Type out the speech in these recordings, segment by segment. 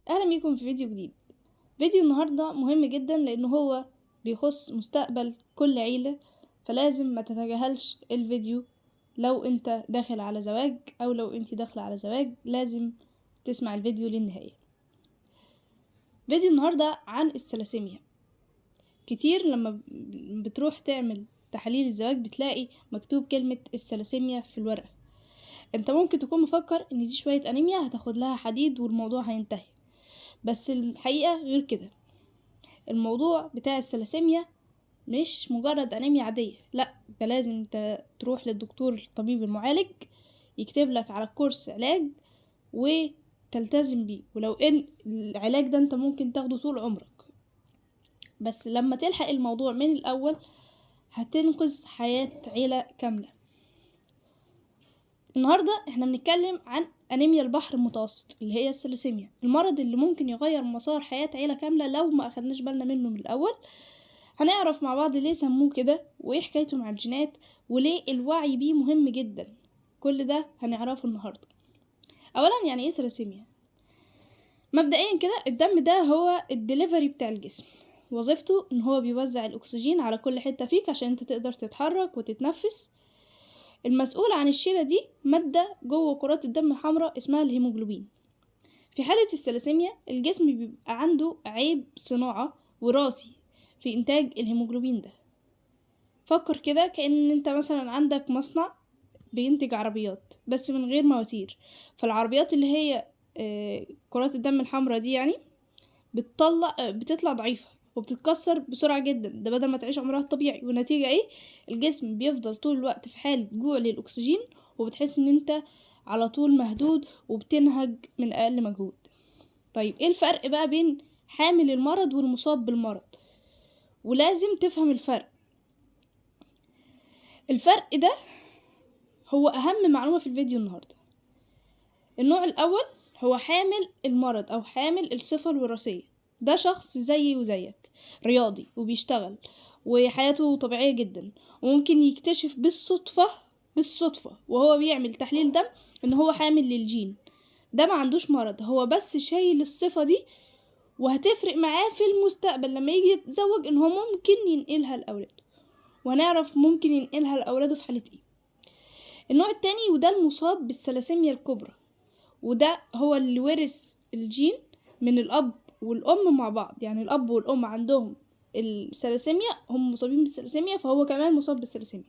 اهلا بيكم في فيديو جديد. فيديو النهاردة مهم جدا لان هو بيخص مستقبل كل عيلة، فلازم ما تتجاهلش الفيديو. لو انت داخل على زواج او لو انت داخلة على زواج لازم تسمع الفيديو للنهاية. فيديو النهاردة عن الثلاسيميا. كتير لما بتروح تعمل تحاليل الزواج بتلاقي مكتوب كلمة الثلاسيميا في الورقة. انت ممكن تكون مفكر ان دي شوية انيميا هتاخد لها حديد والموضوع هينتهي، بس الحقيقة غير كده. الموضوع بتاع الثلاسيميا مش مجرد انيميا عادية، لا ده لازم انت تروح للدكتور الطبيب المعالج يكتب لك على كورس علاج وتلتزم بيه، ولو ان العلاج ده انت ممكن تاخده طول عمرك، بس لما تلحق الموضوع من الاول هتنقذ حياة عيلة كاملة. النهاردة احنا بنتكلم عن انيميا البحر المتوسط اللي هي الثلاسيميا، المرض اللي ممكن يغير مسار حياة عيلة كاملة لو ما اخدناش بالنا منه من الاول. هنعرف مع بعض ليه سموه كده، وايه حكايته مع الجينات، وليه الوعي بيه مهم جدا. كل ده هنعرفه النهاردة. اولا يعني ايه ثلاسيميا؟ مبدئيا كده الدم ده هو الدليفري بتاع الجسم، وظيفته ان هو بيوزع الاكسجين على كل حتة فيك عشان انت تقدر تتحرك وتتنفس. المسؤول عن الشيلة دي مادة جوه كرات الدم الحمراء اسمها الهيموجلوبين. في حالة الثلاسيميا الجسم بيبقى عنده عيب صناعة وراثي في إنتاج الهيموجلوبين ده. فكر كده كأن انت مثلا عندك مصنع بينتج عربيات بس من غير مواتير، فالعربيات اللي هي كرات الدم الحمراء دي يعني بتطلع ضعيفة وبتتكسر بسرعة جدا، ده بدل ما تعيش عمرها الطبيعي. والنتيجة ايه؟ الجسم بيفضل طول الوقت في حالة جوع للأكسجين، وبتحس ان انت على طول مهدود وبتنهج من اقل مجهود. طيب ايه الفرق بقى بين حامل المرض والمصاب بالمرض؟ ولازم تفهم الفرق. الفرق ده هو اهم معلومة في الفيديو النهاردة. النوع الاول هو حامل المرض او حامل الصفة الوراثية، ده شخص زيي وزيك، رياضي وبيشتغل وحياته طبيعية جدا، وممكن يكتشف بالصدفة وهو بيعمل تحليل دم ان هو حامل للجين ده. ما عندوش مرض، هو بس شايل الصفة دي، وهتفرق معاه في المستقبل لما يجي يتزوج ان هو ممكن ينقلها لأولاده، وهنعرف ممكن ينقلها لأولاده في حالة ايه. النوع التاني وده المصاب بالثلاسيميا الكبرى، وده هو اللي ورث الجين من الأب والأم مع بعض، يعني الأب والأم عندهم الثلاسيميا، هم مصابين بالثلاسيميا فهو كمان مصاب بالثلاسيميا.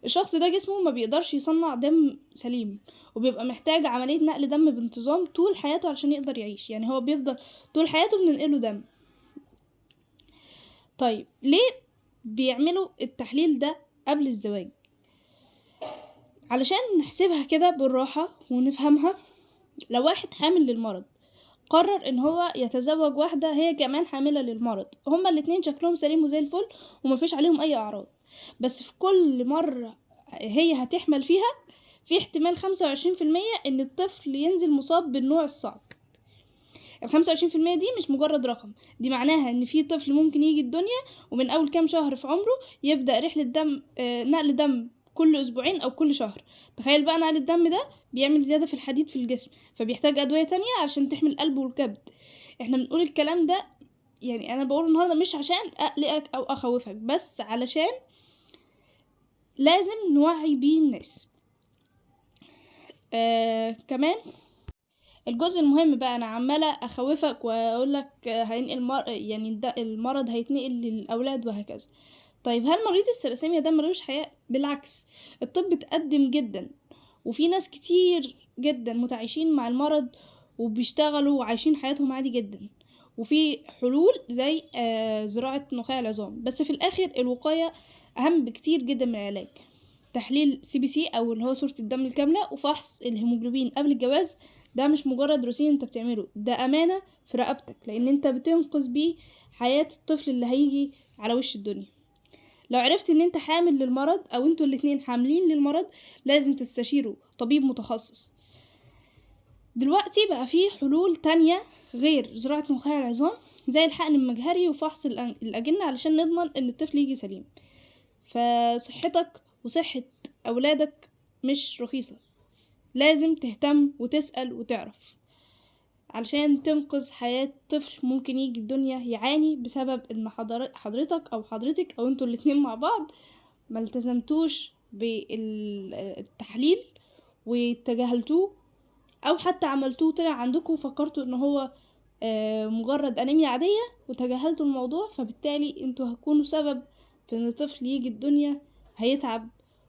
الشخص ده جسمه ما بيقدرش يصنع دم سليم، وبيبقى محتاج عملية نقل دم بانتظام طول حياته علشان يقدر يعيش، يعني هو بيفضل طول حياته بننقله دم. طيب ليه بيعملوا التحليل ده قبل الزواج؟ علشان نحسبها كده بالراحة ونفهمها. لو واحد حامل للمرض قرر ان هو يتزوج واحدة هي كمان حاملة للمرض، هما الاتنين شكلهم سليم وزي الفل ومفيش عليهم اي اعراض، بس في كل مرة هي هتحمل فيها في احتمال 25% ان الطفل ينزل مصاب بالنوع الصعب. 25% دي مش مجرد رقم، دي معناها ان في طفل ممكن يجي الدنيا ومن اول كام شهر في عمره يبدأ رحلة دم نقل دم كل اسبوعين او كل شهر. تخيل بقى نقل الدم ده بيعمل زيادة في الحديد في الجسم، فبيحتاج ادوية تانية عشان تحمي القلب والكبد. احنا بنقول الكلام ده، يعني انا بقول النهاردة مش عشان اقلقك او اخوفك، بس علشان لازم نوعي بيه الناس. كمان الجزء المهم بقى، انا عمالة اخوفك واقولك هينقل يعني المرض هيتنقل للاولاد وهكذا. طيب هل مريض الثلاسيميا ده ملوش حياة؟ بالعكس، الطب اتقدم جدا، وفي ناس كتير جدا متعايشين مع المرض وبيشتغلوا وعايشين حياتهم عادي جدا، وفي حلول زي زراعة نخاع العظام، بس في الاخر الوقاية اهم بكتير جدا من العلاج. تحليل CBC او اللي هو صورة الدم الكاملة وفحص الهيموجلوبين قبل الجواز ده مش مجرد روتين انت بتعمله، ده امانة في رقبتك، لان انت بتنقذ بيه حياة الطفل اللي هيجي على وش الدنيا. لو عرفت ان انت حامل للمرض او انتوا الاتنين حاملين للمرض لازم تستشيروا طبيب متخصص. دلوقتي بقى في حلول تانية غير زراعة نخاع العظام زي الحقن المجهري وفحص الأجنة علشان نضمن ان الطفل يجي سليم. فصحتك وصحة أولادك مش رخيصة، لازم تهتم وتسأل وتعرف. علشان تنقذ حياة طفل ممكن يجي الدنيا يعاني بسبب ان حضرتك او حضرتك او انتوا الاتنين مع بعض ما التزمتوش بالتحليل وتجاهلتوه، او حتى عملتوه طلع عندكم وفكرتوا ان هو مجرد انيميا عادية وتجاهلتوا الموضوع. فبالتالي انتوا هتكونوا سبب في ان طفل يجي الدنيا هيتعب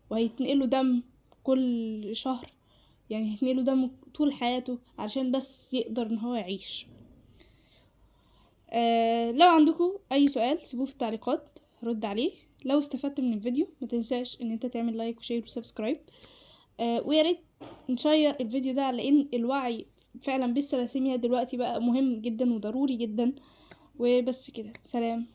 وهيتنقله دم كل شهر، يعني هيتنقله دم طول حياته علشان بس يقدر ان هو يعيش. لو عندكم اي سؤال سيبوه في التعليقات هرد عليه. لو استفدت من الفيديو ما تنساش ان انت تعمل like و share و subscribe، ويا ريت نشير الفيديو ده لان الوعي فعلا بالثلاسيميا دلوقتي بقى مهم جدا وضروري جدا. وبس كده، سلام.